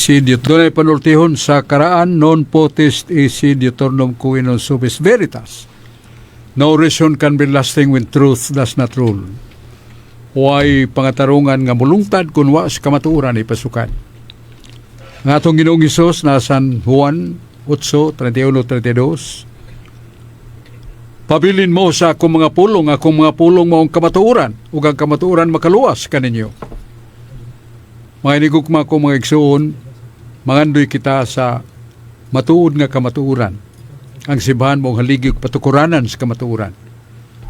esse dunay panultihon sa karaan, non potest esse diuturnum quae non superest veritas. No reason can be lasting when truth does not rule. Way pangatarungan nga mulungtad kung wa sa kamatuoran ipasukad. Ang atong Ginoong Hesus na San Juan 8:31-32, "Pabilin mo sa akong mga pulong, akong mga pulong maong kamatuoran, ug ang kamatuoran makaluwas kaninyo." Mga inigugma ko, mga igsuon, mangandoy kita sa matuod nga kamatuoran. Ang simbahan mao haligi ug patukuranan sa kamatuoran.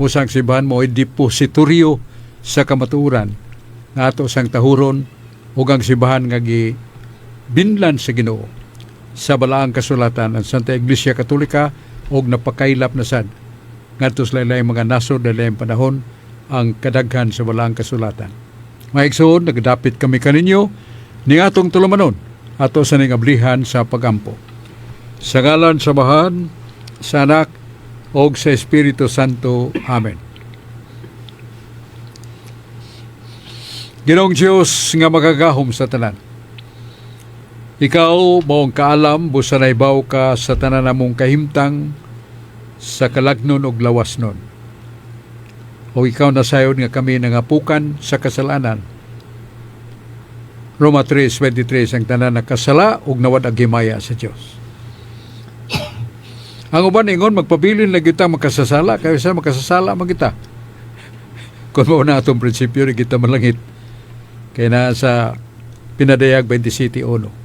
Busa ang simbahan mao ay depositoryo sa kamatuoran nga ato sang tahuron, ug ang simbahan nga gi binlan sa Ginoo sa balaang kasulatan, ang Santa Iglesia Katolika, og napakaylap na sad ngadto sa lain mga nasod, lain panahon, ang kadaghan sa balaang kasulatan. Mga igsoon, nagadapit kami kaninyo ning atong tulumanon, ato sa ning ablihan sa pagampo. Sa ngalan sa Amahan, sa Anak, og sa Espiritu Santo. Amen. Ginoong Diyos nga makagahom sa tanan, ikaw maong kaalam, busa nahibaw ka sa tanan namong kahimtang sa kalagnon og lawasnon. O ikaw nasayod nga kami nangapukan sa kasalanan. Roma 3:23, ang tanan nakasala ug nawad ang himaya sa Dios. Ang uban ingon, magpabilin lang kita makasasala kaysa sa makasasala man kita. Kung mao na atong prinsipyo, di kita malangit. Kaya na sa Pinadayag 27:1.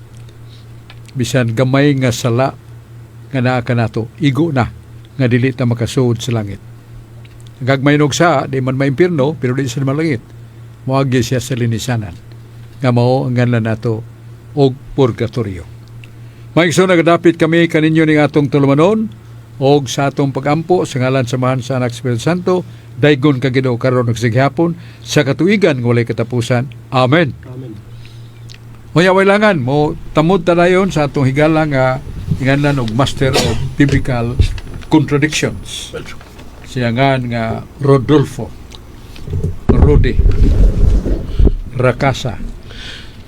Bisan gamay nga sala nga naa kanato, igo na nga dili ta makasuod sa langit. Gagmay nog sa, di man maimpirno, pero di siya malangit. Moagi siya sa linisanan nga mao ang nganlan nato og purgatorio. Mga igsoon, nagadapit kami kaninyo ning atong tulumanon og sa atong pagampo sa ngalan sa Amahan, sa Anak, sa Espiritu Santo, daygon ka, Ginoo, karon ug sa gihapon sa katuigan nga walay katapusan. Amen. Amen. Unya wailangan mo tamod ta dayon sa atong higala nga inganlan og Master of Biblical Contradictions. Siya nga nga Rodolfo Rudy Rakasa,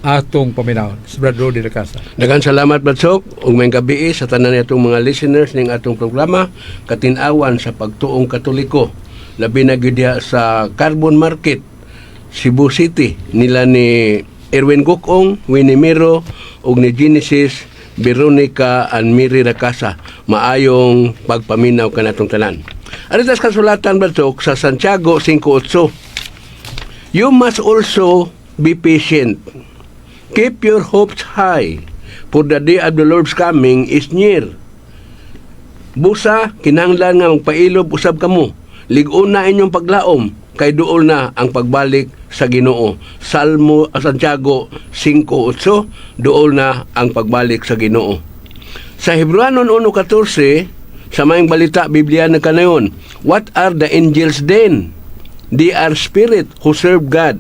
atong paminawon. Si Brad Rudy Rakasa. Daghang salamat, Badsok, ug maayong gabii sa tanan natong mga listeners ning atong programa Katin-awan sa Pagtuong Katoliko. Labi na gyud diha sa Carbon Market, Cebu City, nila ni Erwin Gukong, Winnie Miro ug ni Genesis Veronica and Miri Rakasa. Maayong pagpaminaw kanatong tanan. Aritas kasulatan, Badsok, sa Santiago 5:8. You must also be patient. Keep your hopes high, for the day of the Lord's coming is near. Busa, kinahanglan nga magpailob usab kamo. Lig-on na inyong paglaom, kay duol na ang pagbalik sa Ginoo. Salmo Santiago 5:8, duol na ang pagbalik sa Ginoo. Sa Hebrewanon 1:14, sa Maayong Balita Biblia na kanayon, what are the angels then? They are spirit who serve God.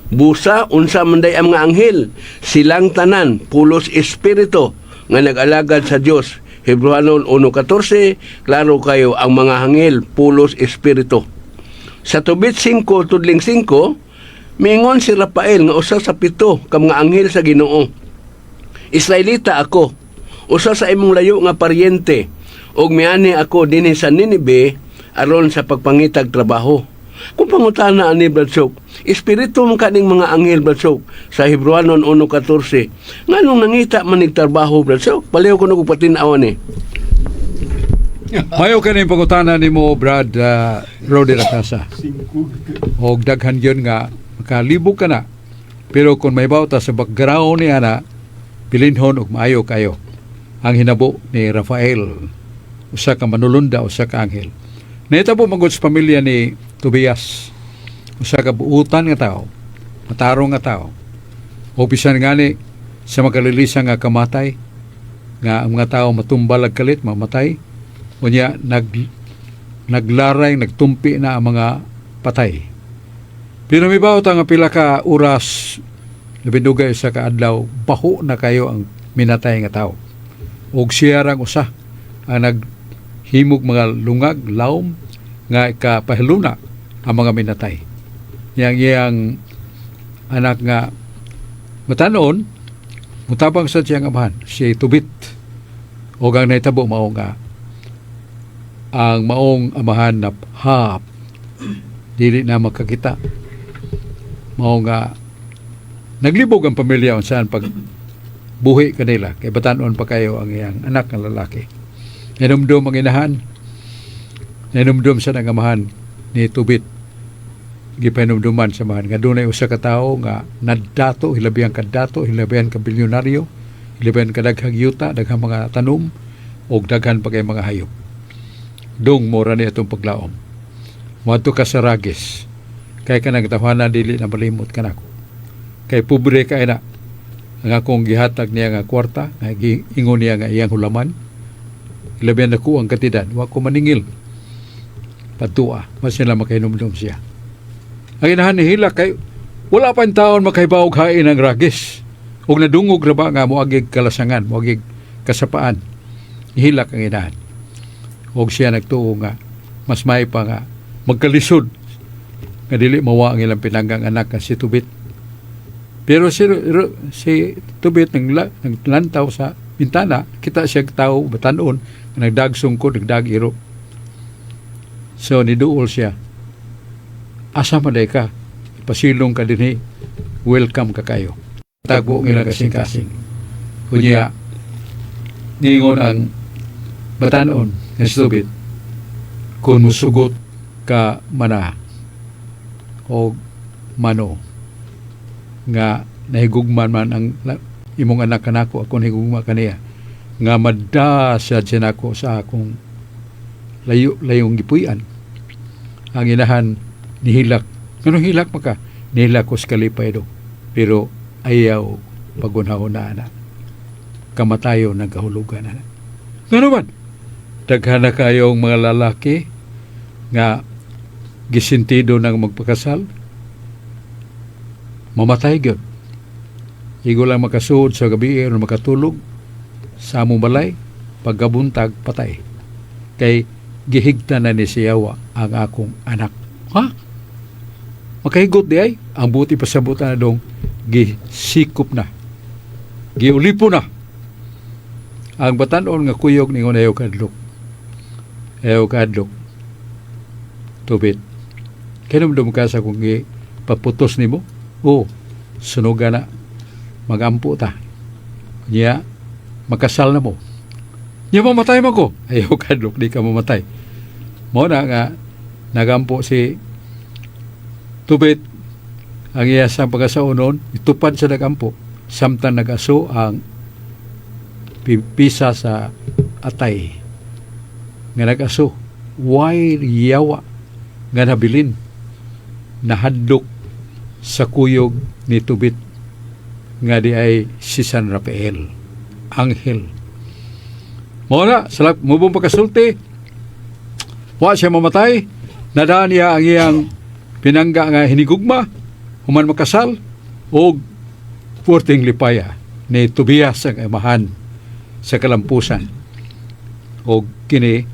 Busa, unsa man day ang mga anghel? Silang tanan pulos espiritu nga nag-alagad sa Dios. Hebrewanon 1:14, klaro kayo ang mga anghel pulos espiritu. Sa Tobit 5 tudling 5, mingon si Rafael nga usa sa pito ka mga anghel sa Ginoo. Israelita ako, usa sa imong layo nga paryente, ug miani ako dinhi sa Ninive aron sa pagpangitag trabaho. Kung pangutana ani, Bradsok, espiritu man kaning mga anghel, Bradsok, sa Hebrewanon 1:14. Nganong nangita man nig trabaho, Bradsok? Paliw ko og patin-aw ni. Mayo kaning pangutana nimo, Brad Rody Rakasa. Og daghan gyud nga makalibog ka na. Pero kung mahibaw ta sa background ni ana, pilinhon og maayo kayo ang hinabo ni Rafael, usa ka manulunda, usa ka anghel. Nahitabo magud sa pamilya ni Tobias, usa ka buutan nga tao, matarong nga tao. O bisan ngani sa makalilisa nga kamatay, nga ang mga tao matumbal ag kalit, mamatay, unya naglaray, nagtumpi na ang mga patay. Pero mibaw ta nga pila ka oras, labing dugay sa kaadlaw, baho na kayo ang minatay nga tao. Og siya rang usa ang naghimog mga lungag, lawom, nga ikapahiluna ang mga minatay. Yang iyang anak nga matanon, Mutabang sa siyang amahan, si Tubit. O ang nahitabo mao nga ang maong amahan na hap, dili na makakita. Mao nga naglibog ang pamilya unsaan pag buhi kanila kay batanon pa kayo ang iyang anak nga lalaki. Nahinumdum ang inahan, nahinumdum sa ang amahan ni Tubit. Gipahinumduman sa amahan nga dunay usa ka tawo nga nadato, hilabihan ka dato, hilabihan ka bilyonaryo, hilabihan ka daghang yuta, daghang mga tanom ug daghan pa kay mga hayop. Dong mora ni atong paglaom. Moadto ka sa Rages kay kanang tawhana dili na malimot kanako. Kay pobre kay na ang akong gihatag niya nga kwarta nga giingon niya nga iyang hulaman, hilabihan dako ang kantidad, wa ko maningil. Padtua mas sila makahinumdum siya. Ang inahan nihilak kay wala pa taon makahibaw og hain ang Rages ug nadungog ra ba nga moagig kalasangan, moagig kasapaan. Nihilak ang inahan og siya nagtuo nga mas may pa nga magkalisod nga dili mawa ang ilang pinanggang anak nga si Tubit. Pero si Tubit naglantaw sa bintana, kita siya tao batanon nga nagdagsungkod, nagdag-iro. So niduol siya. "Asa man day ka? Ipasilong ka dinhi. Welcome ka kayo." Tago ang ilang kasing-kasing. Kunya, niingon ang batanon nga si Tubit, "Kung musugot ka mana o mano nga nahigugman man ang imong anak kanako, ako nahigugma kaniya nga madda siya siya nako sa akong layo layong gipuy-an." Ang inahan nihilak. "Nganong hilak maka?" "Nihilak ko sa kalipay do." Pero ayaw pagunahon na ana. Kamatayon ng kahulugan ana. Ngano man? Daghan na kayong mga lalaki nga gisintido ng magpakasal, mamatay gyud. Igo lang makasuod sa gabi o makatulog sa among balay, pagkabuntag patay. Kay gihigta na ni siyawa ang akong anak. Ha? Makahigot di ay? Ang buti pasabutan na dong, gisikop na. Giulipo na. Ang batanon nga kuyog ningon, "Ayaw kadlok. Ayaw kadlok. Tubit. Kinumdum ka sa kung paputos nimo? Oo, sunuga na. Magampo ta. Niya, makasal na mo. Niya, mamatay mo ko." "Ayaw kadlok, di ka mamatay." Mo na nga, nagampo si Tubit. Ang iya sa pagkasaunon, itupad sa nagampo. Samtang nagaso ang pipisa sa atay nga nagaso, way yawa nga nabilin, nahadlok sa kuyog ni Tubit nga di ay si San Rafael, anghel. Mo na sa mubong pagkasulti, wa siya mamatay. Nadaan niya ang iyang pinangga nga hinigugma human makasal og puwerteng lipaya ni Tobias ang amahan sa kalampusan. Og kini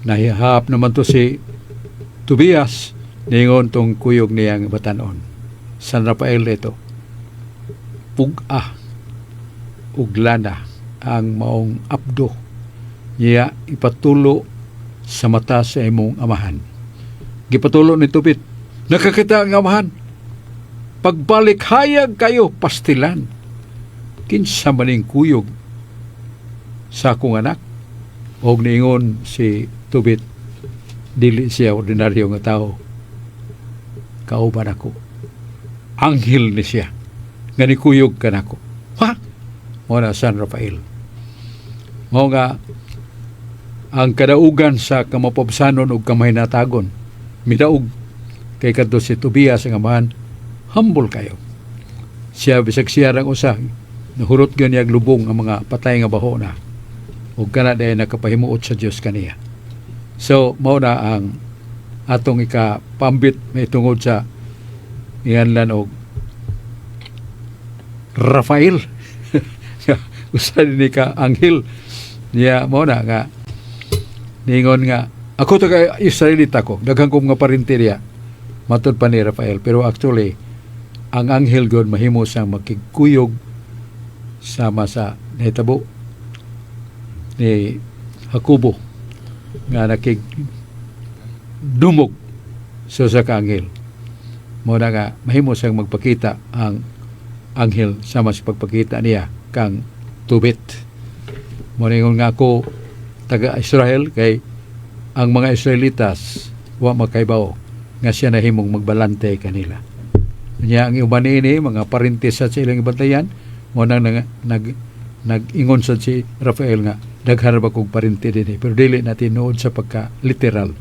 nahihap naman to si Tobias. Ningon tong kuyog niyang batanon, San Rafael ito, "Pug-a ug lana ang maong apdo niya, ipatulo sa mata sa imong amahan." Gipatulo ni Tubit. Nakakita ang amahan. Pagbalik, hayag kayo, pastilan. "Kinsa maning kuyog sa akong anak?" Og niingon si Tubit, "Dili siya ordinaryo nga tao. Kauban ako. Anghel ni siya nga nikuyog kanako." Ha? Mo na San Rafael. Mao nga ang kadaugan sa kamapabsanon ug kamahinatagon midaog kay kadto si Tobias ang amahan, humble kayo. Siya, bisag siya rang usa, nahurot gyud niya lubong ang mga patay nga baho na. Ug kana dahil nakapahimuot sa Dios kaniya. So mao na ang atong ikapambit may tungod sa inganlan og Rafael. Usa ni ka anghel niya. Mao na nga ningon nga ako taga Israelita ko, daghan kong mga parinti diya, matud pa ni Rafael. Pero actually ang anghel god mahimo sang makigkuyog. Sama sa nahitabo ni Jacobo nga nakig dumog sa usa ka anghel. Mao na nga mahimo siyang magpakita ang anghel sama sa pagpakita niya kang Tobit. Mao na ingon nga ako taga Israel kay ang mga Israelitas wa makaibaw nga siya nahimong magbalante kanila. Nya ang uban niini mga parinti sa ilang ibantayan, mo nang nag nag-ingon sa si Rafael nga daghan ba kog parinti dinhi, pero dili na tinuod sa pagka literal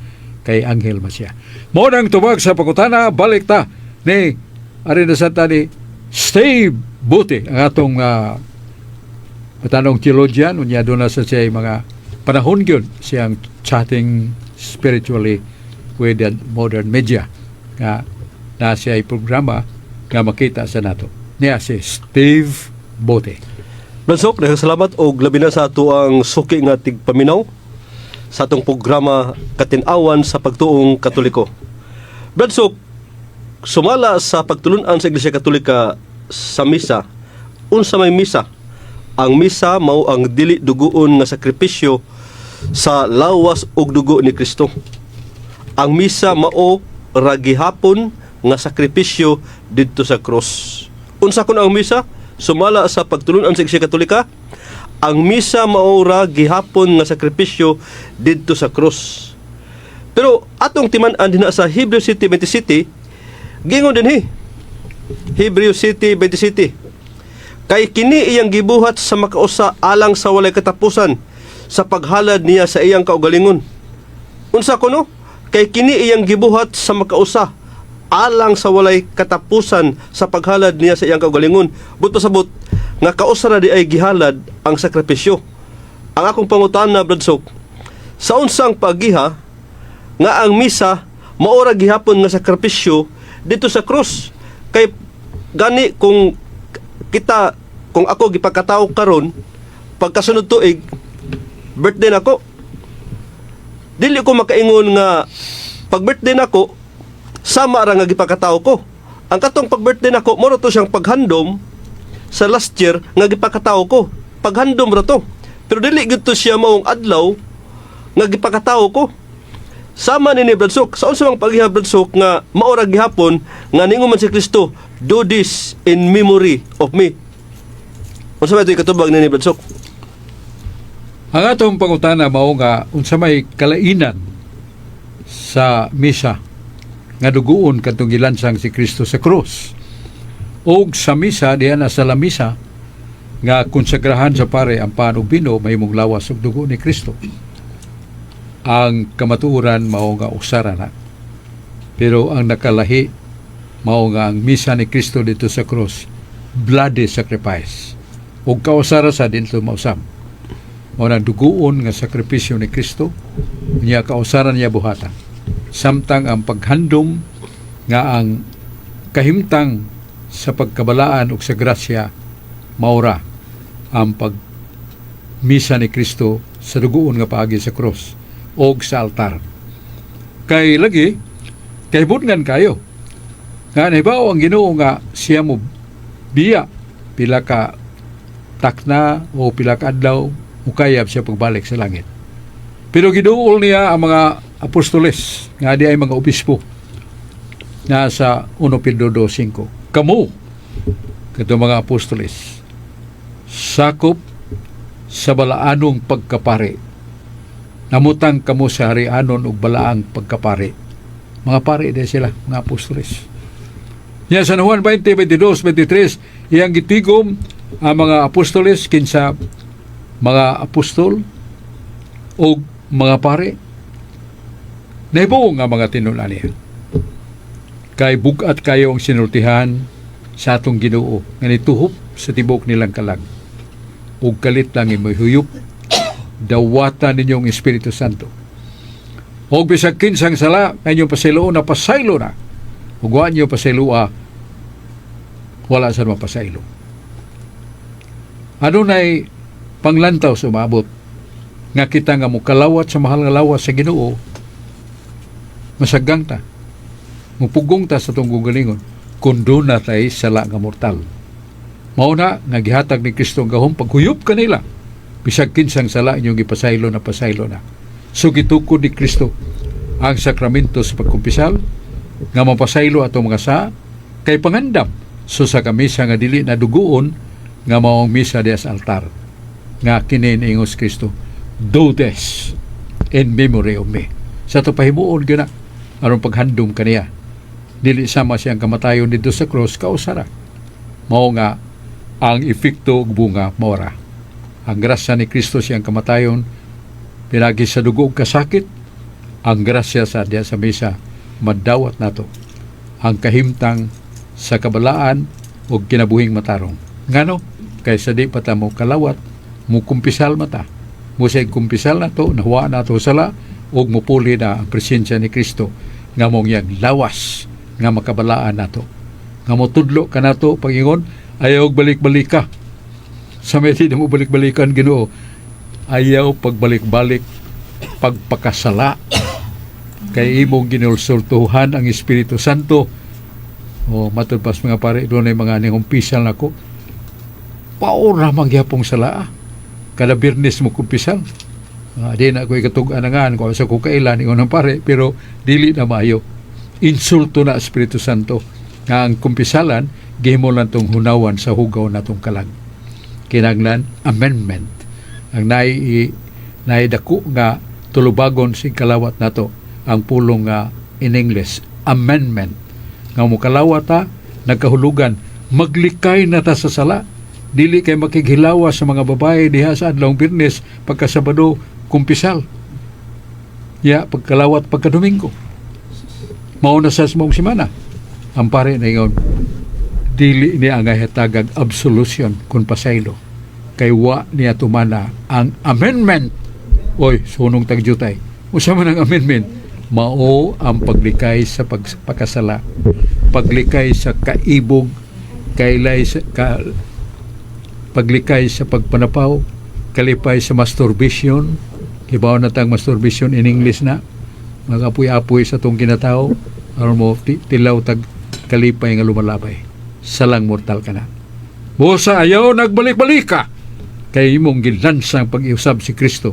kay anghel man siya. Mo nang tubag sa pangutana, balik ta ni ari na sa ta ni Steve Buti, ang atong matanong theologian. Unya doon na sa siya mga panahon gyud siyang chatting spiritually with the modern media nga na siya ay programa nga makita sa nato niya si Steve Bote. Bradsok, daghang salamat og labi na sa ato ang suki nga tigpaminaw sa atong programa Katin-awan sa Pagtuong Katoliko. Bradsok, sumala sa pagtulunan sa Iglesia Katolika sa misa, unsa may misa? Ang misa mao ang dili duguon nga sakripisyo sa lawas ug dugo ni Kristo. Ang misa mao ra gihapon nga sakripisyo didto sa krus. Unsa kun ang misa? Sumala sa pagtulunan sa Iglesia Katolika, ang misa mao ra gihapon nga sakripisyo didto sa krus. Pero atong timan-an dinha sa Hebreo 7:27, gingon dinhi. Hebreo 7:27. Kay kini iyang gibuhat sa makausa alang sa walay katapusan sa paghalad niya sa iyang kaugalingon. Unsa kuno? Kay kini iyang gibuhat sa makausa alang sa walay katapusan sa paghalad niya sa iyang kaugalingon. Buot pasabot nga kausa ra di ay gihalad ang sakripisyo. Ang akong pangutana, Bradsok, sa unsang pagiha nga ang misa maora gihapon nga sakripisyo dito sa krus? Kay gani kung kita, kung ako gipakatao karon, pagkasunod tuig birthday nako, dili ko makaingon nga pag birthday nako sama ra nga gipakatao ko. Ang katong pag birthday nako, moro to siyang paghandom sa last year nga gipakatao ko. Paghandom ra to, pero dili gid to siya maong adlaw nga gipakatao ko. Sama ni Bradsok, sa unsa mang pagiha, Bradsok, nga maora gihapon nga ningon man si Kristo, "Do this in memory of me"? Unsa man ito'y katubag ni Bradsok? Ang atong pangutana mao nga unsa may kalainan sa misa nga duguon kadtong gilansang si Kristo sa krus og sa misa diha na sa lamisa nga konsagrahan sa pare ang pan ug bino, mahimong lawas ug dugo ni Kristo. Ang kamatuoran mao nga usara na. Pero ang nakalahi mao nga ang misa ni Kristo dito sa krus, bloody sacrifice. Ug kausara sa dinto mausab. Mao na duguon nga sakripisyo ni Kristo niya, kausaran niya buhatan. Samtang ang paghandom nga ang kahimtang sa pagkabalaan ug sa grasya maura ang pag misa ni Kristo sa duguon nga paagi sa krus og sa altar. Kay lagi kay ngan kayo nga nahibaw ang Ginoo nga siya mo biya pila ka takna o pila ka adlaw, mukayab siya pagbalik sa langit. Pero giduol niya ang mga apostoles nga di ay mga obispo na sa 1 Pedro 2:5. Kamo kadto mga apostoles sakop sa balaanong pagkapari. Namutang kamo sa harianon ug balaang pagkapari. Mga pari di sila, mga apostoles. Nya sa Juan 20, 22, 23, iyang gitigom ang mga apostoles kinsa mga apostol o mga pare. Nahibaw nga mga tinun-an niya. Kay bugat kayo ang sinultihan sa atong Ginoo nga nituhop sa tibok nilang kalag. Ug kalit lang imoy huyop, dawata ninyong Espiritu Santo. Og bisag kinsang sala nga inyong pasayloon na pasaylo na. Ug wa niyo pasayloa, wala sa mapasaylo. Adunay panglantaw sa umabot nga kita nga mukalawat sa mahal nga lawas sa Ginoo, masagang ta, mupugong ta sa atong kaugalingon kung doon na tay sala nga mortal. Mao na nga gihatag ni Kristo ang gahom paghuyop kanila. Bisag kinsang sala inyong gipasaylo na, pasaylo na. So gitukod ni Kristo ang sakramento sa pagkumpisal nga mapasaylo atong mga saa kay pangandam so sa kamisa nga dili na duguon nga maong misa diya sa altar nga kini niingon si Kristo, "Do this in memory of me." Sa ato pahimuon gyud na aron paghandom kaniya, dili sama siyang kamatayon didto sa cross, kausara mao nga ang epekto ug bunga maora ang grasya ni Kristo, siyang kamatayon pinagi sa dugo ug kasakit. Ang grasya sa diya sa misa, madawat nato ang kahimtang sa kabalaan ug kinabuhing matarong. Ngano kay sa di pa ta mo kalawat, mo kumpisal mata mo sa kumpisal nato, nahuwa nato sala ug mupuli na ang presensya ni Kristo nga mong yang lawas nga makabalaan nato, nga motudlo kanato pag-ingon, "Ayaw balik-balik ka." Sa may di mo balik-balikan, Ginoo? Ayaw pagbalik-balik pagpakasala kay imong ginulsultuhan ang Espiritu Santo. O matud pas mga pare, doon ay mga ningumpisal nako, paura man gyapong sala, ah. Kada Biyernes mo kumpisal. Di na ko ikatug-an nga kung sa ko kailan ingon ng pare, pero dili na maayo, insulto na Espiritu Santo nga ang kumpisalan gihimo lang tong hunawan sa hugaw natong kalag. Kinahanglan amendment ang nai naidako nga tulubagon si kalawat nato, ang pulong nga in English amendment, nga mokalawat ta nagkahulugan maglikay na ta sa sala, dili kay makighilawa sa mga babae diha sa adlawng Biyernes, pagka Sabado kumpisal ya, pagkalawat pagka Domingo, mao na sa maong semana. Ang pare na ingon, dili niya ang hatagag absolution kung pasaylo kay wa niya tumana ang amendment. Oy, sunong tagjutay, usa man ang amendment? Mao ang paglikay sa pagpakasala, paglikay sa kaibog, kailay sa ka, paglikay sa pagpanapaw, kalipay sa masturbation. Kibaw na tang masturbation in English na mga apoy-apoy sa tong kinatao aron mo tilaw tag kalipay nga lumalabay. Salang mortal ka na. Busa ayaw nagbalik-balik ka kay imong gilansang pag-iusab si Kristo,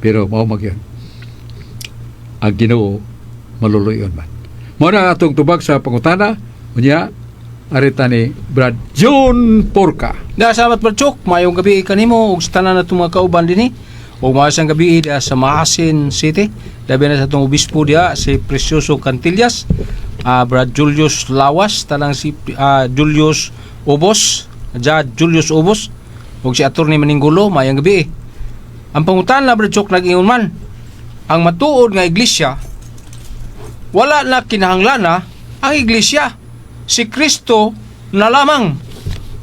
pero mao magyun ang Ginoo maluluyon man. Mao na atong tubag sa pangutana. Unya arita ni Brad John Porca. Da, salamat, Brad Chok. Maayong gabi kanimo ug sa tanan natong mga kauban dinhi. Ug maayong gabi diha sa Maasin City. Labi na sa atong obispo diha, si Precioso Cantillas, Brad Julius Lawas, tanang si Julius Ubos, Ja Julius Ubos ug si Attorney Maninggulo, maayong gabi. Ang pangutana, Brad Chok, nag-ingon man, ang matuod nga iglesia wala na kinahanglana ang iglesia. Si Kristo na lamang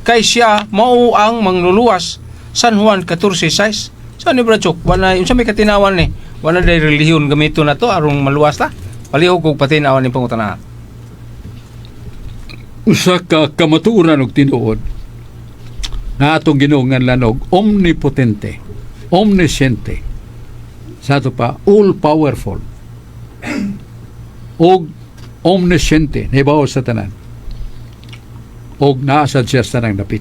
kay siya mao ang mangluluwas, San Juan 14:6. So ni Brad Chok, wala unsa may katinawan ni? Wala day relihiyon gamito na to aron maluwas ta. Palihog kog patinawan ni pangutana. Usa ka kamatuoran og tinuod nga atong Ginoo nganlan og omnipotente, omnisciente, sa ato pa all powerful og omnisciente, nahibaw sa tanan og naa sad siya sa tanang dapit.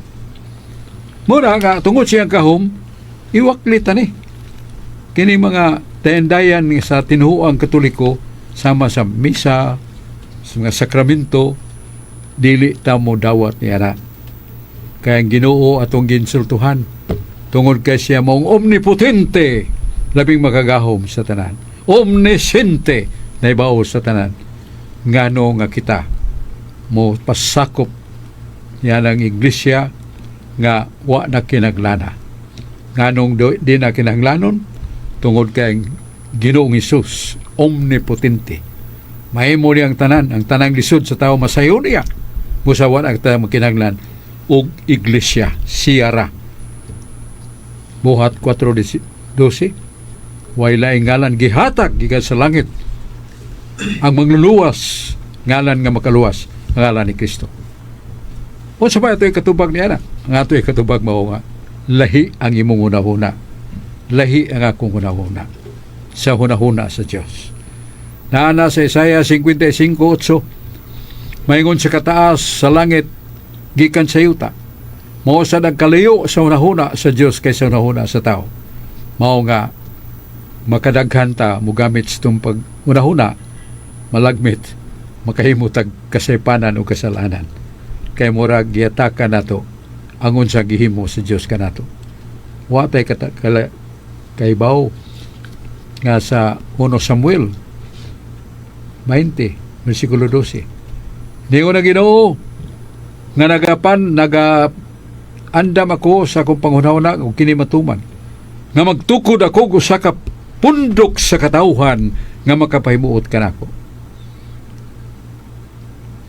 Mura nga tungod siyang kahom, iwakli tani kini mga dayandayan sa tinuoang Katoliko sama sa misa, sa mga sakramento, dili ta mo dawat ni ana. Kaya ang Ginoo atong ginsultuhan tungod kay siya maong omnipotente, labing makagahom sa tanan, omnisciente, naibaw sa tanan. Ngano nga kita mo pasakop yan ang iglesia nga wa na kinaglana? Nganong di na kinahanglanon? Tungod kay ang Ginoong Hesus omnipotente, mahimo niya ang tanan, ang tanang lisod sa tao masayo niya. Busa wa na ta makinahanglan og iglesia, siyara. Buhat 4:12, way laing ngalan gihatag gikan sa langit ang mangluluwas, ngalan nga makaluwas, ang ngalan ni Kristo. Unsa ba ito'y katubag niya na? Ang ato'y katubag mao nga lahi ang imong hunahuna, lahi ang akong hunahuna sa hunahuna sa Dios. Naa sa Isaiah 55:8, maingon sa kataas sa langit gikan sa yuta. Mao sa nagkalayo sa hunahuna sa Dios kaysa hunahuna sa tao. Mao nga makadaghan ta mugamit sa itong paghunahuna, malagmit, makahimo tag kasaypanan o kasalanan. Kay murag giataka nato ang unsa gihimo sa Dios kanato. Wa tay kaibaw nga sa 1 Samuel 20 versikulo 12. Niingon ang Ginoo nga nagapan naga andam ako sa akong panghunahuna ug kini matuman nga magtukod ako og usa ka pundok sa katawhan nga makapahimuot kanako.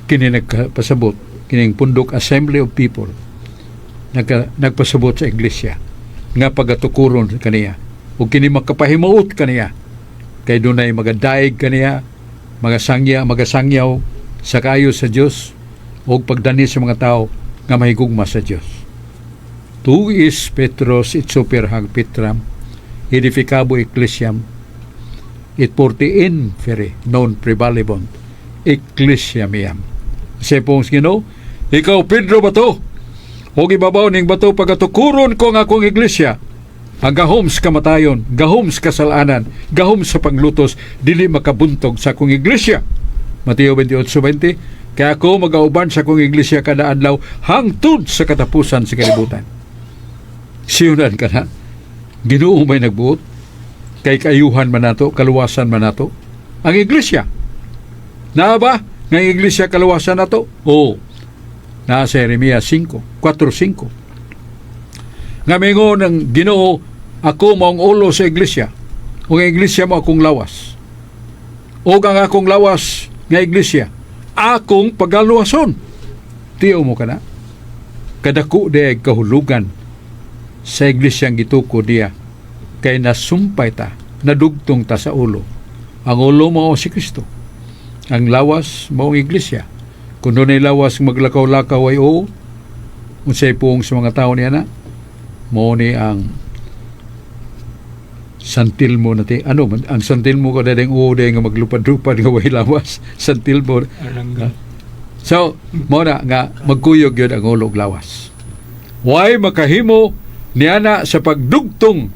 Kini nagpasabot kining pundok, assembly of people, nagpasabot sa iglesia nga pagatukuron kaniya ug kini makapahimuot kaniya kay dunay magadaig kaniya, mga sangya, magasangyaw sa kaayo sa Dios ug pagdani sa mga tao nga mahigugma sa Dios. Tu es Petrus et super hanc petram aedificabo ecclesiam et portae inferi non praevalebunt ecclesiam meam. Sa pong Ginoo, ikaw Pedro, bato, ug ibabaw ning bato pagatukuron ko ang akong iglesia. Ang gahom sa kamatayon, gahom sa kasalanan, gahom sa panglutos, dili makabuntog sa akong iglesia. Mateo 28:20. Kaya ako magauban sa akong iglesia kada adlaw hangtod sa katapusan sa kalibutan. Siyunan ka na. Ginoo may nagbuot. Kay kaayuhan man nato, kaluwasan man nato ang iglesia. Naa ba nga ang iglesia kaluwasan nato? Oo. Naa sa Jeremias 5, 4, 5. Nga mingon ng Ginoo, ako maong ulo sa iglesia. Ug ang iglesia mao akong lawas. Ug ang akong lawas nga iglesia, akong pagaluwason. Tiyo mo kana. Kadako di kahulugan sa iglesia ang gituko diya kay nasumpay ta, nadugtong ta sa ulo. Ang ulo mao si Kristo. Ang lawas mao ang iglesia. Kung dunay lawas maglakaw-lakaw ay oo, unsay puong sa mga tao niya na, mao ni ang santilmo na ti ano man ang santilmo ko dadeng oo nga maglupad-lupad nga way lawas, santilmo. Arangga. So mao na nga magkuyog yun ang ulo ug lawas. Way makahimo niana sa pagdugtong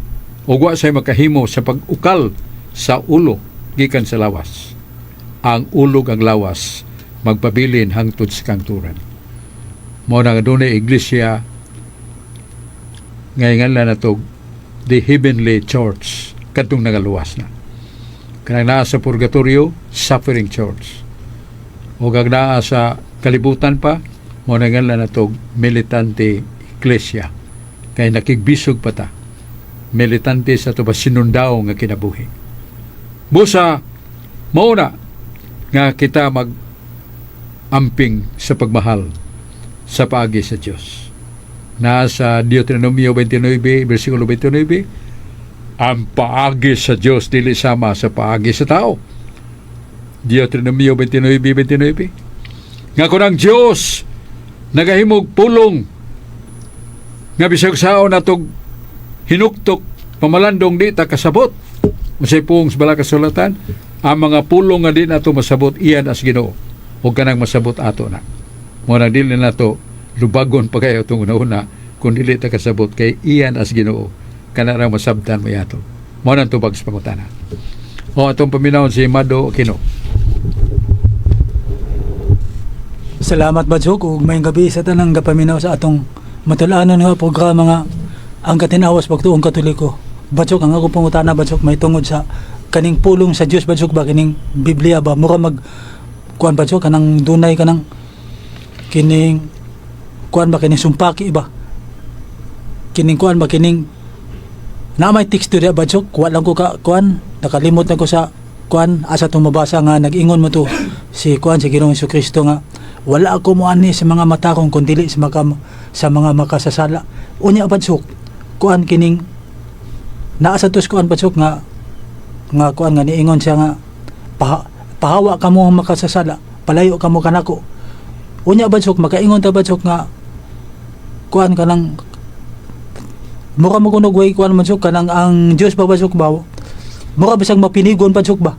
ug wa say makahimo sa pag-ukal sa ulo gikan sa lawas. Ang ulo ug ang lawas magpabilin hangtod sa kangturan. Mao na nga dunay iglesia nga inganlan nato the heavenly church, kadtong nagaluwas na. Kanang naa sa purgatorio, suffering church. O kag naa sa kalibutan pa, mao na nganlan nato militante iglesia kay nakigbisog pa ta, militante sa ato ba sinundaw nga kinabuhi. Busa mao na nga kita mag amping sa pagmahal sa paagi sa Dios. Nasa Deuteronomio 29 versikulo 29, ang paagi sa Dios dili sama sa paagi sa tao. Deuteronomio 29:29, nga kung ang Dios nagahimog pulong nga bisag saon natog hinuktok pamalandong di ta kasabot, unsay puong sa balaang kasulatan? Ang mga pulong nga di nato masabot, iyan as Ginoo ug kanang masabot ato na. Mo nang dili nato lubagon pa kayo itong una-una kung dili ta kasabot kay iyan as Ginoo, kana ra masabtan mo yato. Mo nang tubag sa pangutana. O atong paminawon si Mado Aquino. Salamat, Badsok, ug maayong gabi sa tanang gapaminaw sa atong matul-anon nga programa nga ang Katinawas Pagtuong Katoliko. Badsok, ang ako pangutana, Badsok, may tungod sa kaning pulong sa Dios, Badsok ba, kining Biblia ba, mura mag kuan, Badsok, kanang dunay kanang kining kuan ba, kining sumpaki ba, kining kuan ba, kining na may teksto diya, Badsok. Kuha lang ko ka kuan, nakalimot na ko sa kuan asa itong mabasa nga nag-ingon mo to si kuan, si Ginoong Kristo, nga wala ako moani sa mga matarong kun dili sa mga makasasala. Unya, Badsok, kuan kining naa sa tos kuan, Badsok, nga nga kuan nga niingon siya nga pahawa kamo ang makasasala, palayo kamo kanako. Unya, Badsok, makaingon ta, Badsok, nga kuan kanang mura mo kuno way kuan man sok, kanang ang Dios ba, Badsok ba, mura bisag mapinigon, Badsok ba?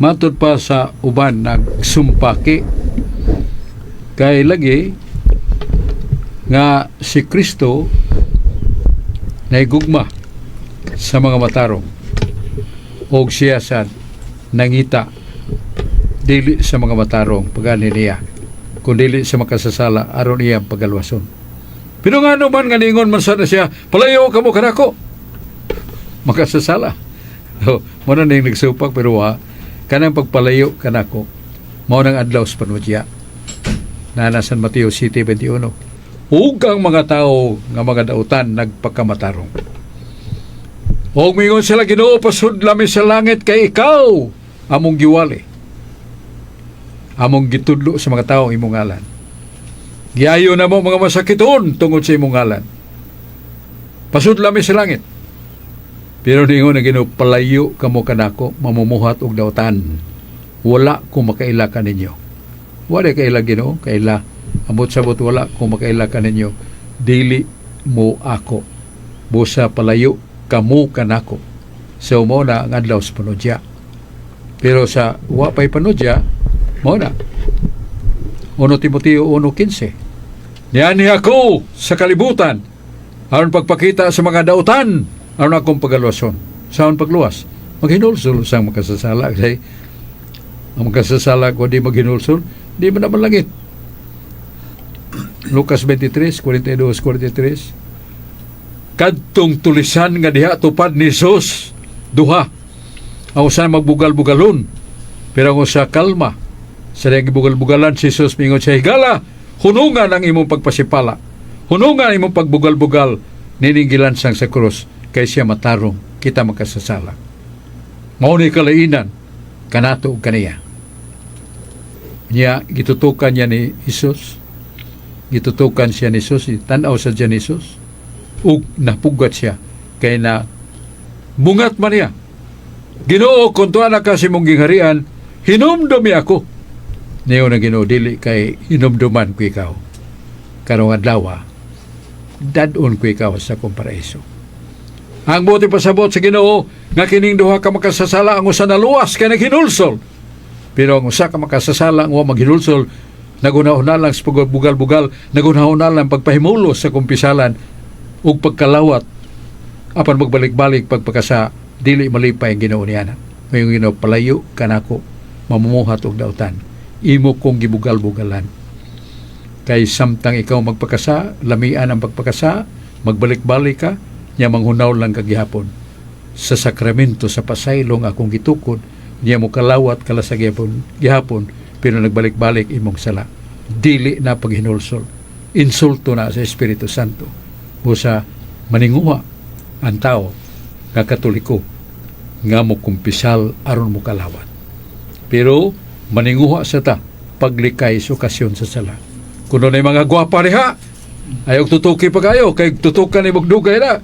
Matud pa sa uban nagsumpaki kay lagi nga si Kristo naigugma sa mga matarong og siya sa nangita dili sa mga matarong pagani niya, kundili sa makasasala aron iyang pagalwason. Pero ngano man nga ningon man sana siya, "Palayo kamo kanako, makasasala"? Oh, mao na ning nagsupak, pero wa kanang pagpalayo kanako mao nang adlaw sa panudya na San Mateo 7:21 ug ang mga tao nga mga dautan nagpakamatarong. Og mingon sila, "Ginoo, pasudla mi sa langit kay ikaw among giwali. Among gitudlo sa mga tao ang imong ngalan. Giayo namo mga masakiton tungod sa imong ngalan. Pasudla mi sa langit." Pero ningon ang Ginoo, "Palayo kamo kanako, mamumuhat og dautan. Wala ko makaila kaninyo." Wala kaila Ginoo, kaila. Amot sabot, wala ko makaila kaninyo. Dili mo ako. Busa palayo kamo kanako. So mao na ang adlaw sa panudya. Pero sa wa pay panudya, mao na. 1 Timoteo 1:15. Niani ako sa kalibutan aron pagpakita sa mga dautan aron akong pagalwason. Saan pagluwas? Maghinulsol sang makasasala. Kay ang makasasala kung di maghinulsol, di man naman langit. Lucas 23, 42, 43. Kadtong tulisan nga diha tupad ni Jesus, duha. Ang usa magbugal-bugalon, pero ang usa kalma. Sa diyang gibugal-bugalan si Jesus, mingon siya, "Higala, hunungan ang imong pagpasipala. Hunungan ang imong pagbugal-bugal nining gilansang sa krus kay siya matarong, kita makasasala." Mao ni kalainan kanato ug kaniya. Niya gitutukan niya ni Jesus. Gitutukan siya ni Jesus, tan-aw sa siya ni Jesus. Ug napugat siya kay na bungat man niya. "Ginoo, kung tuwa na ka sa imong gingharian, hinumdumi ako." Niyo na Ginoo, "Dili kay hinumduman ko ikaw. Karong adlaw, dad-on ko ikaw sa akong paraiso." Ang buot ipasabot sa Ginoo nga kining duha ka makasasala, ang usa naluwas kay naghinulsol. Pero ang usa ka makasasala ang wa maghinulsol, naghuna-huna lang sa pagbugal-bugal, naghuna-huna lang pagpahimulos sa kumpisalan ug pagkalawat apan magbalik-balik pagpakasa, dili malipay ang Ginoo niya. Mayon Ginoo, "Palayo kanako, mamumuhat og dautan. Imo kong gibugal-bugalan." Kay samtang ikaw magpakasa, lamian ang pagpakasa, magbalik-balik ka, nya manghunaw lang ka gihapon. Sa sakramento sa pasaylong akong gitukod, niya mo kalawat kala sa gihapon, gihapon, pero nagbalik-balik imong sala. Dili na paghinulsol. Insulto na sa Espiritu Santo. Busa maninguha ang tao nga Katoliko nga mo kumpisal aron mo kalawat. Pero maninguha sa ta paglikay sa okasyon sa sala. Kuno na mga gwapa diha, ayaw tutuki pa kayo, kay tutukan ni dugay na.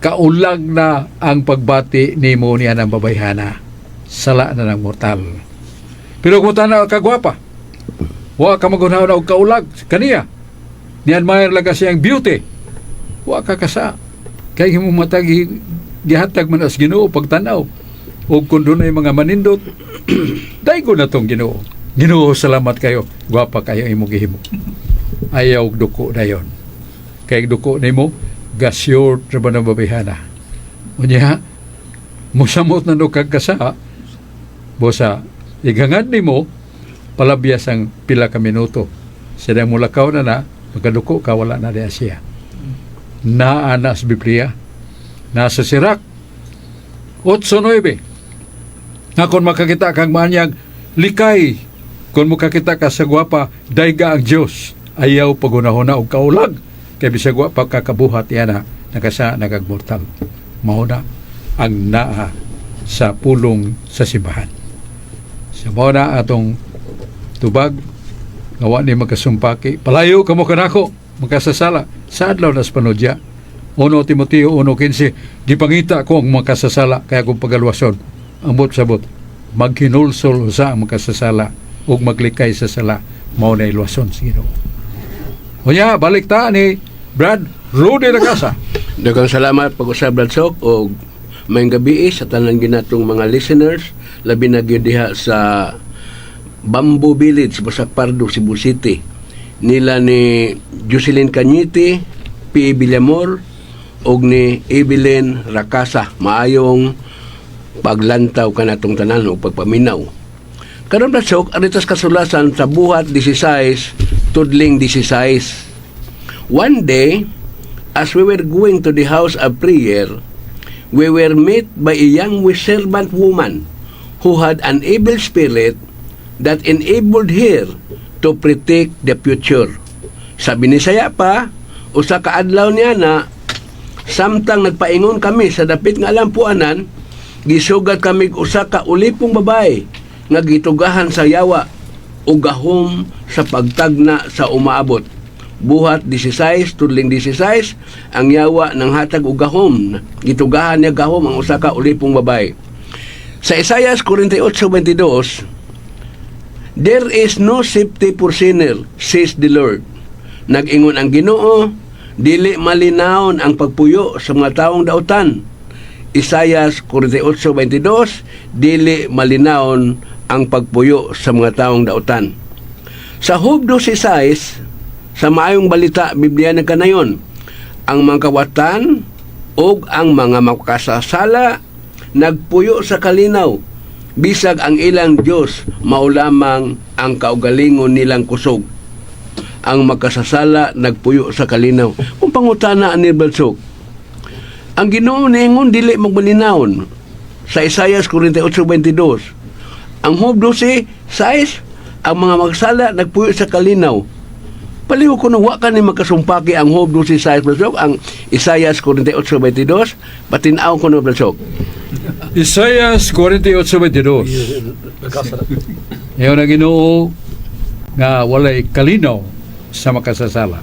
Kaulag na ang pagbati nimo niya ng babayhana. Sala na ng mortal. Pero kung tanaw ka gwapa, wa ka magunaw na og kaulag kaniya. Ni admire lang kasi ang beauty. Wa ka kasa. Kay imong matag gihatag man as Ginoo pagtanaw. Og kung dunay mga manindot, daigo na tong Ginoo. "Ginoo, salamat kayo. Gwapa kayo imong gihimo." Ayaw og duko dayon. Kay duko nimo, gasyort ra ba ng babayhana. Unya, musamot na no kag kasa, bosa, igangad nimo, palabyas ang pila ka minuto. Sila mulakaw na na, magkaduko ka, wala na diya siya. Naa na sa Biblia, nasa Sirak, 8:9. Nga kung makakita kang maanyag, likay. Kung makakita ka sa gwapa, dayga ang Diyos. Ayaw pagunahuna og kaulag. Kay bisag wa pa kakabuhat yana, nakasa nagagmortal. Mao na ang naa sa pulong sa simbahan. Sa mao na atong tubag nga wa ni magkasumpaki. "Palayo kamo kanako, makasasala," sa adlaw nas panudya. 1 Timoteo 1:15, "Gipangita ko ang makasasala kaya kong pagalwason." Ambot sabot, maghinulsol sa ang makasasala ug maglikay sa sala, mao na iluwason sa Ginoo. Unya, balik ta ni Brad Rudy Lacasa. Daghang salamat pag-usab, Brad Sok, og Maayong gabi sa tanan ginatong mga listeners, labi na gyud diha sa Bamboo Village, Basak Pardo, Cebu City. Nila ni Jocelyn Cañete, P. Villamor, ug ni Evelyn Rakasa. Maayong paglantaw kanatong tanan o pagpaminaw. Karon, Brad Sok, aritas kasulasan sa Buhat 16, tudling 16. "One day, as we were going to the house of prayer, we were met by a young servant woman who had an evil spirit that enabled her to predict the future." Sa Binisaya pa, usa ka adlaw niya na samtang nagpaingon kami sa dapit nga alampuanan, gisugat kami usa ka ulipong babae nga gitugahan sa yawa o gahom sa pagtagna sa umaabot. Buhat 16, tudling 16, ang yawa ng hatag og gahom. Gitugahan niya gahom ang usa ka ulipong babae. Sa Isaiah 48:22, "There is no safety for sinner, says the Lord." Nag-ingon ang Ginoo, dili malinawon ang pagpuyo sa mga taong dautan. Isaiah 48:22, dili malinawon ang pagpuyo sa mga taong dautan. Sa Job 12:6, sa Maayong Balita Biblia ng Kanayon, ang mga kawatan ug ang mga makasasala nagpuyo sa kalinaw, bisag ang ilang Dios mao lamang ang kaugalingon nilang kusog. Ang makasasala nagpuyo sa kalinaw. Kung pangutana ni Balsok, ang Ginoo niingon dili magmalinawon sa Isaiah 48:22. Ang Job 12:6, ang mga magsala nagpuyo sa kalinaw. Paliw ko wa ka ni makasumpaki ang Job 12:6, Balsok, ang Isaiah 48:22, patinaw ko no, Balsok. Isaias 48:22. Ingon ang Ginoo nga walay kalinaw sa makasasala.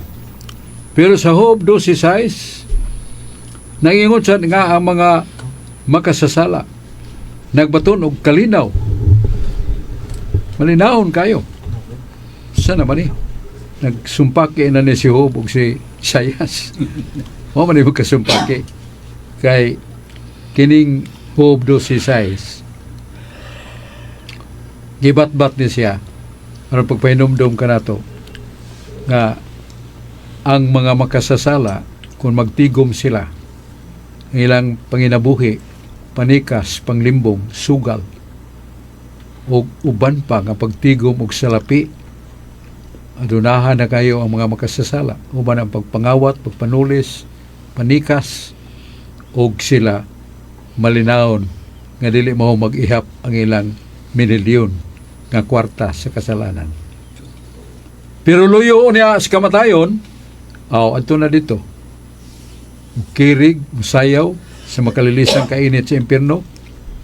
Pero sa Job 12:6, nangingon sa nga ang mga makasasala nagbaton og kalinaw. Malinawon kayo. Sana man ni? Nagsumpaki na ni si Job ug si Isaias. Wa man ni magkasumpaki. Kay kining Job 12:6, gibatbat ni siya aron pagpahinumdom ka nato nga ang mga makasasala, kung magtigom sila, ang ilang panginabuhi panikas, panglimbong, sugal ug uban pa nga pagtigom og salapi, adunahan na kayo ang mga makasasala uban ang pagpangawat, pagpanulis, panikas, ug sila malinawon nga dili mao mag-ihap ang ilang minilyon nga kwarta sa kasalanan. Pero luyo niya sa kamatayon, aw, adto na dito. Kirig, musayaw sa makalilisang kainit sa impyerno,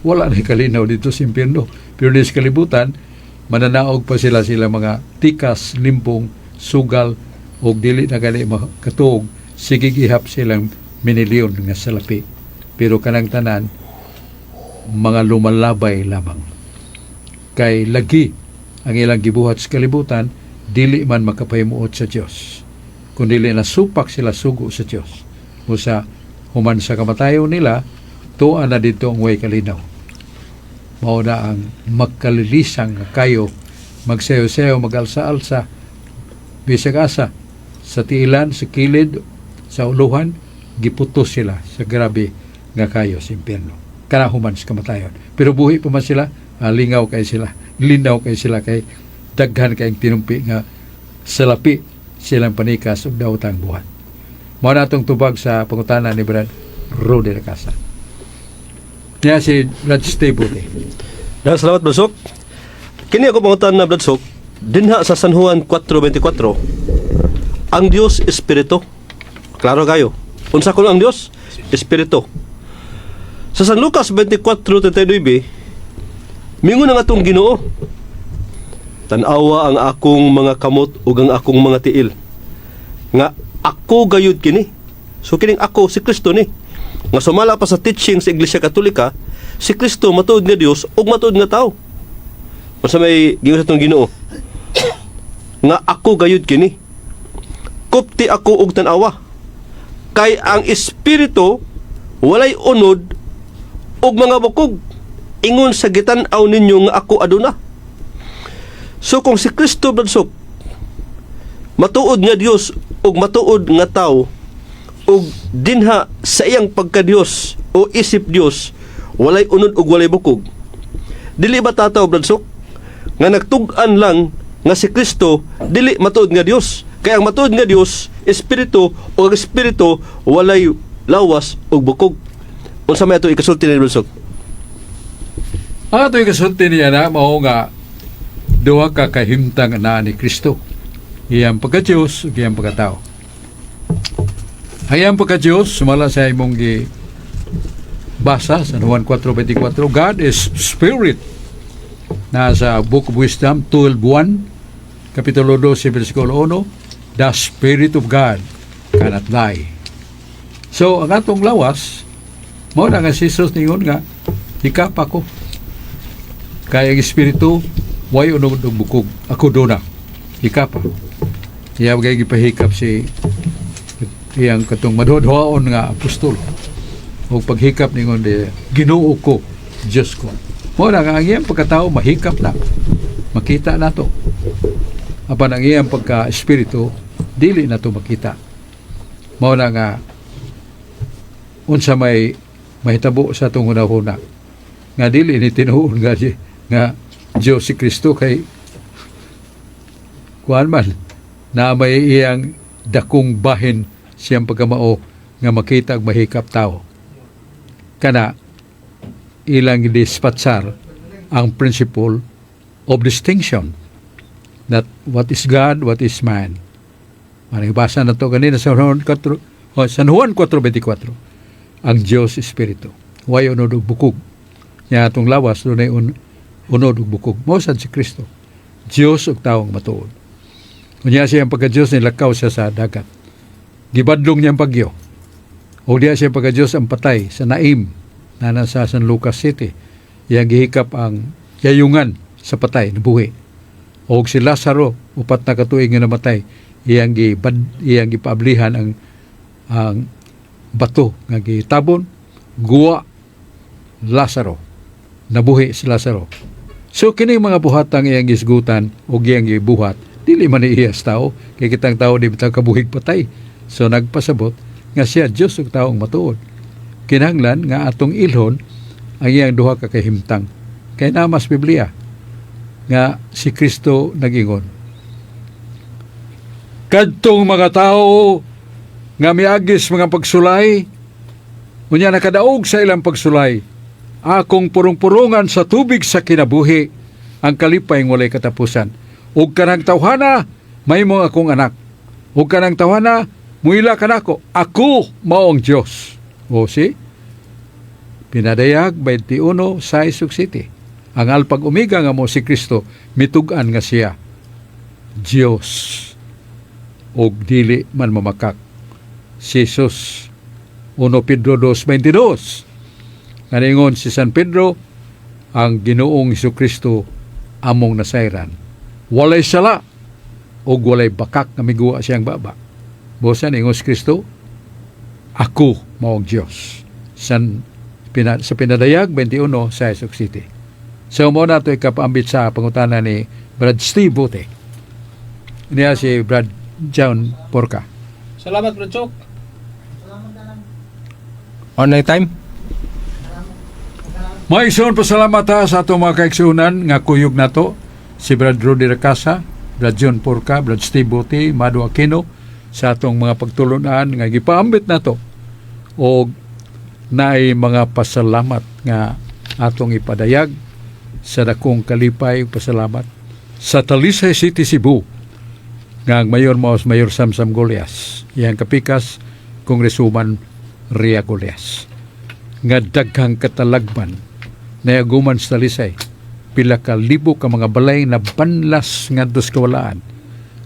wala na kalinaw dito sa impyerno. Pero di sa kalibutan, mananaog pa sila sila mga tikas, limbong, sugal, o dili na gali makatuog, sige ihap silang minilyon nga salapi. Pero kanang tanan, mga lumalabay lamang. Kay lagi ang ilang gibuhat sa kalibutan, dili man makapahimuot sa Dios. Kung dili na supak sila sugo sa Dios. Busa human sa kamatayon nila, tuan na dito ang way kalinaw. Mao na ang magkalilisang nga kayo, magsayo-sayo, magalsa-alsa, bisag asa, sa tiilan, sa kilid, sa uluhan, giputos sila sa grabe nga kayo sa impyerno. Kana human sa kamatayon. Pero buhi pa man sila, lingaw kay sila, linaw kay sila kay daghan kayong tinumpi nga salapi silang panikas ug daotang buhat. Mao na atong tubag sa pangutana ni Brad Rudy Lacasa. Niya si Brad Steve Buti. Daghang salamat, Brad Sok. Kini ako pangutana, Brad Sok, dinha sa San Juan 4:24. Ang Dios espiritu. Klaro kayo. Unsa kuno ang Dios? Espiritu. Sa San Lucas 24:39, mingon ang atong Ginoo, "Tan-awa ang akong mga kamot ug ang akong mga tiil. Nga ako gayud kini." So kining ako si Kristo ni. Nga sumala pa sa teaching sa Iglesia Katolika, si Kristo matuod nga Dios ug matuod nga tao. Unsa may giingon sa atong Ginoo? Nga ako gayud kini. Kupti ako og tan-awa. Kay ang espiritu walay unod Ug mga bukog, ingon sa gitan-aw ninyo nga ako aduna. So kung si Kristo, Brad Sok, matuod nga Dios ug matuod nga tao, ug dinha sa iyang pagka-Dios o isip Dios walay unod ug walay bukog, dili ba tataw, Brad Sok, nga nagtug-an lang nga si Kristo dili matuod nga Dios, kay ang matuod nga Dios espiritu, ug ang espiritu walay lawas ug bukog? Unsa may ato ikasulti ni Brad Sok? Ang ato ikasulti niya na mao nga duha ka kahimtang na ni Kristo. Iyang pagka-Diyos ug iyang pagkatao. Ang iyang pagka-Diyos, sumala sa imong gi basa sa Juan 4:24, God is Spirit. Nasa Book of Wisdom 12:1, Kapitulo 12, versikulo 1, "The Spirit of God cannot lie." So, ang atong lawas, mao na nga si Jesus ningon nga, "Hikap ako. Kaya ang espiritu, way unod og bukog. Ako duna. Hikap." Iya kay gipahikap si iyang katong madhodhoon nga apostol. O paghikap ningon di, "Ginoo ko, Diyos ko." Mao na nga ang iyang pagkatao mahikap na. Makita na to. Apan ang iyang pagka-espiritu, dili na to makita. Mao na nga unsa may mahitabo sa atong hunahuna nga dili ni tinuod nga Diyos si Kristo, kay kuan man na may iyang dakong bahin siyang pagkamao nga makita ug mahikap tao. Kana ilang gidispatsar ang principle of distinction, that what is God, what is man. Maring basa na to kanina sa Juan 4, oh, San Juan 4:24. Ang Diyos Espiritu. Way unod og bukog. Nya atong lawas dunay unod ug bukog. Mao sad si Kristo. Diyos ug tawo nga matuod. Unya siya ang pagka-Diyos, nilakaw siya sa dagat. Gibadlong niya ang bagyo. O diya siya pagka-Diyos ang patay sa Naim na nasa San Lucas City. Iyang gihikap ang yayungan sa patay, nabuhi. O si Lazaro, 4 na katuig nga namatay, iyang gipaablihan ang bato nga gitabon, "Guwa, Lazaro." Nabuhi si Lazaro. So kini mga buhatang iyang gisgutan o iyang gibuhat, dili man ni iyas tao, kay kitang tao di bitaw kabuhig patay. So nagpasabot nga siya Dios ug taong matuod. Kinahanglan nga atong ilhon ang iyang duha ka kahimtang. Kay namas Biblia nga si Kristo nagingon, "Kadtong mga tao nga miagis mga pagsulay, unya nakadaog sa ilang pagsulay, akong purong-purungan sa tubig sa kinabuhi, ang kalipay ng walay katapusan. Ug kanang tawhana, mahimong akong anak. Ug kanang tawhana, muila kanako. Ako mao ang Dios." O si Pinadayag 21 sa City. Ang Alpha ug Omega nga mo si Kristo mitug-an nga siya Dios og dili man mamakak. Si Jesus, 1 Pedro 2:22. Kaningon si San Pedro, ang Ginoong Kristo among nasayran, walay sala ug walay bakak nga miguwa siyang baba. Busa ningon si Kristo, "Ako mao ang Dios." Sa Pinadayag 21 sa Esok City. So mo na ito ikapaambit sa pangutana ni Brad Steve Bote. Niya si Brad John Porca. Salamat, Brad Chok. On na time? Maigsoon, pasalamat ha sa atong mga kaigsuonan nga kuyog nato, si Brad Rudy Racasa, Brad John Porca, Brad Steve Bote, Mado Aquino, sa atong mga pagtulunan nga gipaambit nato og naay mga pasalamat nga atong ipadayag sa dakong kalipay ug pasalamat sa Talisay City, Cebu, nga ang mayor mao si Mayor Samsam Golias, iyang kapikas Congresswoman Ria Golias, nga daghang katalagman nayaguman sa Talisay. Pila ka libo ka mga balay na banlas ngadto sa kawalaan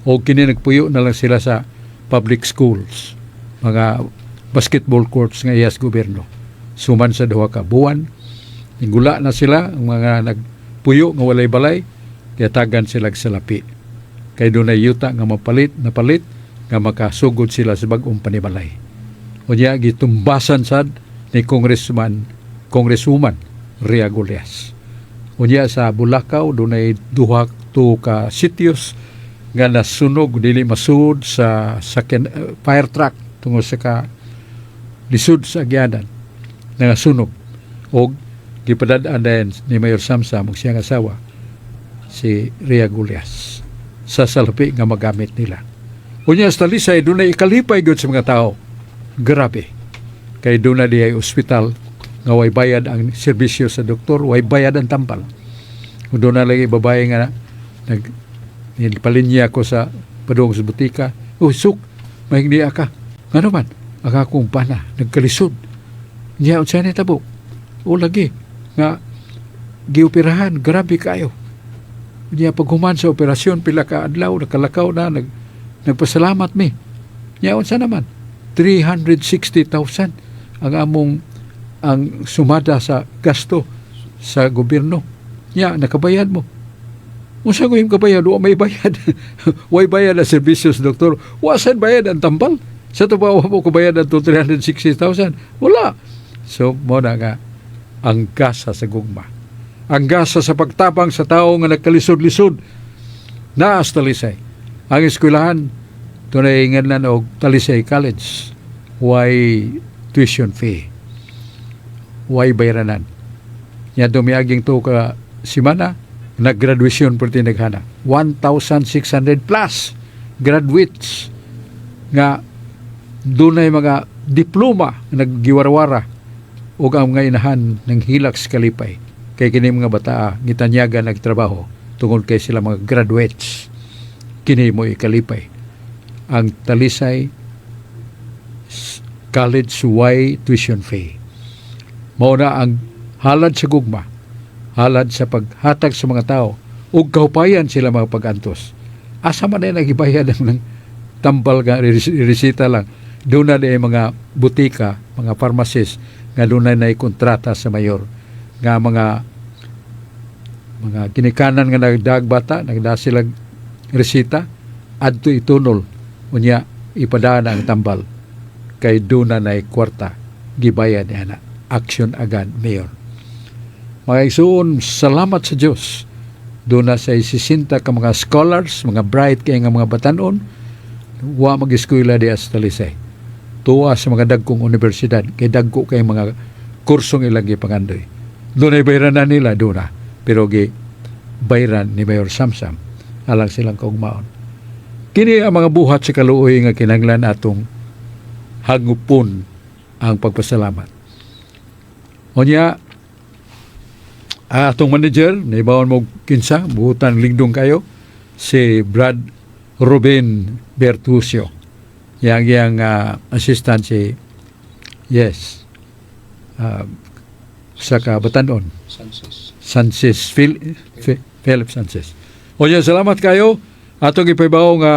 o kini nagpuyo na lang sila sa public schools, mga basketball courts nga iyas gobyerno. Suman sa 2 ka buwan, nigula na sila. Ang mga nagpuyo nga walay balay, gihatagan sila og salapi kay dunay yuta nga mapalit napalit nga makasugod sila sa bag-ong panibalay. Unya gitumbasan sad ni Congressman Congresswoman Ria Gullas. Unya sa Bulacau, dunay duha to ka sitios nga nasunog, dili masud sa fire truck tungod sa ka lisod sa agyanan, nangasunog og gipadad-an dayon ni Mayor Samsam ug siyang asawa si Ria Gullas sa salapi nga magamit nila. Unya sa Talisay, dunay ikalipay gyud sa mga tao. Grabe. Kay duna diay ospital nga way bayad ang serbisyo sa doktor, way bayad ang tambal. Ug duna lagi babae nga nag palinya ko sa padung sa butika. "Oh, Sok, mahingdiya ka. Ngano man? Ang akong bana, nagkalisod." "Niya, unsa ni tabo?" "O lagi, nga gioperahan, grabe kayo. Niya paghuman sa operasyon, pila ka adlaw, nakalakaw na, nagpasalamat mi." "Niya, unsa naman?" "360,000 ang among ang sumada sa gasto sa gobyerno." "Niya, nakabayad mo?" "Unsa ko yung kabayad? Wa may bayad. Way bayad ang serbisyo sa doktor. Wa sad bayad ang tambal. Sa to ba wa mo ko bayad ang 360,000? Wala." So, mo na nga ang gasa sa gugma. Ang gasa sa pagtabang sa tao nga nagkalisod-lisod naa sa Talisay. Ang eskwelahan, tunay nganlan og Talisay College, way tuition fee? Way bayranan. Nya dumiaging to ka simana, naggraduation por tinaghana. 1,600 plus graduates nga dunay mga diploma nga naggiwarwara ug ang mga inahan ng hilak sa kalipay kay kini mga bataa gitanyaga nagtrabaho tungod kay sila mga graduates. Kini mo ikalipay ang Talisay College, way tuition fee. Mao na ang halad sa gugma, halad sa paghatag sa mga tao ug kahupayan sila mga pag-antos. Asa man ay nagibayad ang ng tambal nga resita lang? Doon na mga butika, mga pharmacist nga doon na kontrata sa mayor nga mga ginikanan nga nagdag bata, nagda sila resita adto itunol, unya ipadaan ang tambal kay doon na kwarta gibayad niya na. Action agad, Mayor. Mga igsuon, salamat sa Dios. Doon na sa 60 ka mga scholars, mga bright kay nga mga batanon, wa mag-eskwela diya sa Talisay. Tuwa sa mga dagkong universidad, kay dagko kay mga kursong ilang gipangandoy. Doon ay bayran na nila, doon na. Pero gi bayran ni Mayor Samsam alang silang kaugmaon. Kini ang mga buhat sa kaluoy nga kinahanglan atong hangupon ang pagpasalamat. Unya, atong manager, naibawon mo kinsa, buhutan lingdong kayo, si Brad Ruben Bertucio. Yang yang assistant si, yes, sa Kabatanon. Sanchez. Sanchez, Philip Sanchez. O yan, salamat kayo. Atong ipahibaw nga,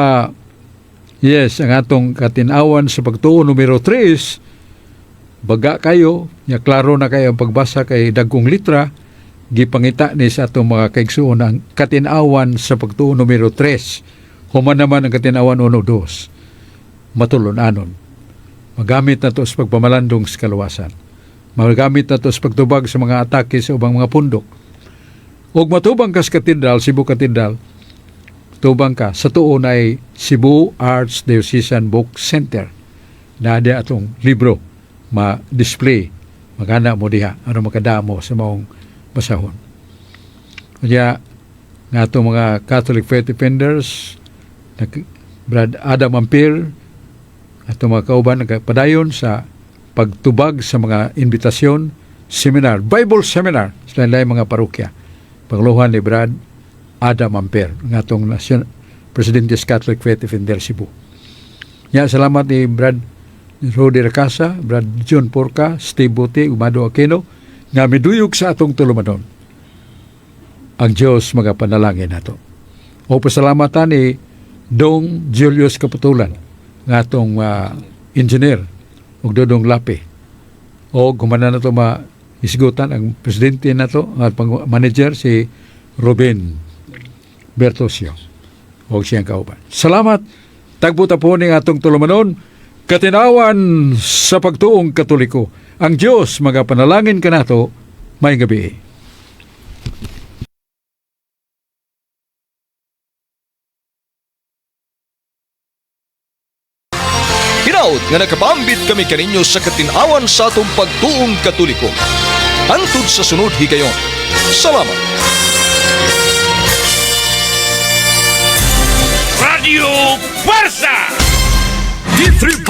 yes, ang atong Katinawan sa Pagtuo numero 3, baga kayo, nya klaro na kayo ang pagbasa kay dagkong litra, gipangita ni sa atong mga kaigsuon ang Katinawan sa Pagtuo numero 3. Human naman ang Katinawan 1, 2. Matulon-anon. Magamit na to sa pagpamalandong sa kaluwasan. Magamit na to sa pagtubag sa mga atake sa ubang mga pundok. Ug matubang ka sa katedral, Cebu Cathedral, tubang ka sa tuon ay Cebu Archdiocesan Book Center. Na atong libro ma-display. Magana mo diha ano makadamo sa maong basahon. Kaya nga atong mga Catholic Faith Defenders, Brad Adam Ampere, atong mga kauban nagpadayon sa pagtubag sa mga imbitasyon, seminar, Bible seminar sa lain mga parokya. Panguluhan ni Brad Adam Ampere, nga atong Presidente sa Catholic Faith Defender Cebu. Ya, salamat ni Brad Rodi Racasa, Brad John Porca, Steve Buti, Umado Aquino, nga miduyog sa atong tulumanon. Ang Diyos mga panalangin nato. O pasalamatan ni Dong Julius Kaputulan, nga atong engineer, ug Dodong Lapi. O gumana na to ma isgutan ang presidente nato, ang manager si Ruben Bertosio o siyang kauban. Salamat. Tagbo ta po ning atong tulumanon, Katinawan sa Pagtuong Katoliko. Ang Dios magapanalangin kanato. Maayong gabi. Hinaut nga nakapaambit kami kaninyo sa katin-awan sa atong pagtuong Katoliko. Hangtod sa sunod higayon. Salamat. Radio Fuerza! D3.